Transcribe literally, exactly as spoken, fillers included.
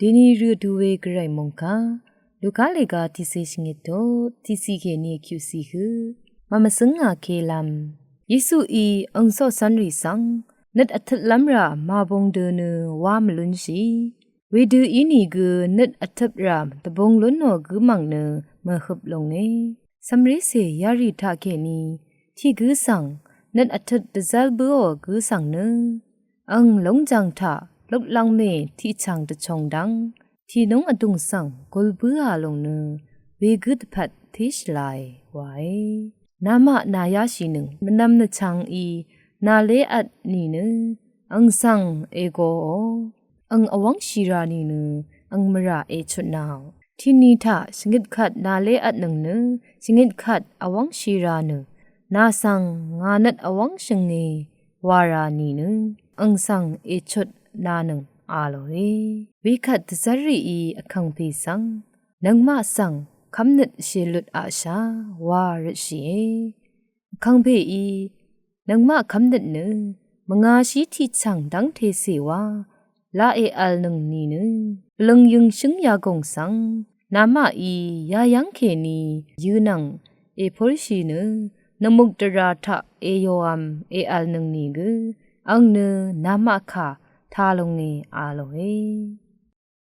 Dini rø du we gvray mungka Luka lega tiqsè shvngit to tiqsè kèní kyuqsè hø mvmvsøng a kelvm Yesuí ang soqsanrì svng nøt vtøtlv́m rà màbung dø nø wa mvlúnshì. Wedø ínìgø nøt vtøp rà dvbung lúnò gǿ mv̀ng nø mvhøp lúnge. Cv̀mricè yarì taqkèní tiq gǿ svng nøt vtøt dvzv́l bǿò gǿ svng nø ang lóngjàng taq luklv́ngmè tiqchàng dvchung dv́ng tìnúng vdùng svng gul bǿà lùng nø wegǿ dvpvt té shvlae wae. Namaq nàyáshìnøng mvnvm nvchangí nàlévt nìnø ang svng ègoò. Ang vwv́ngshì rà nìnø ang mvrà èchutnāò. Tiqni taq shvngøt kvt nàlévtnøng nø shvngøt kvt vwv́ngshì rà nø nà svng ngà nøt vwv́ngshø̀nge wa rà nìnø ang svng èchutnānøng a lòe. Wekvt dvzv́rrìí vkàngpè svng nøngmaq svng kv́mnøt shèlut aqshà wa røtshìe. Vkàngpèí nøngmaq kv́mnøt nø mvngāshí tiqchv̀ng dv́ngtecè wa laq èvlnøng nìnø vløng yøngshǿng yagùng svng namaqí yayv́ng kèní yø̄nvng èpúrshì nø nvmukdvrā taq èyòvm èvlnøng nìgø ang nø namaq kà tā lúnge a lòe.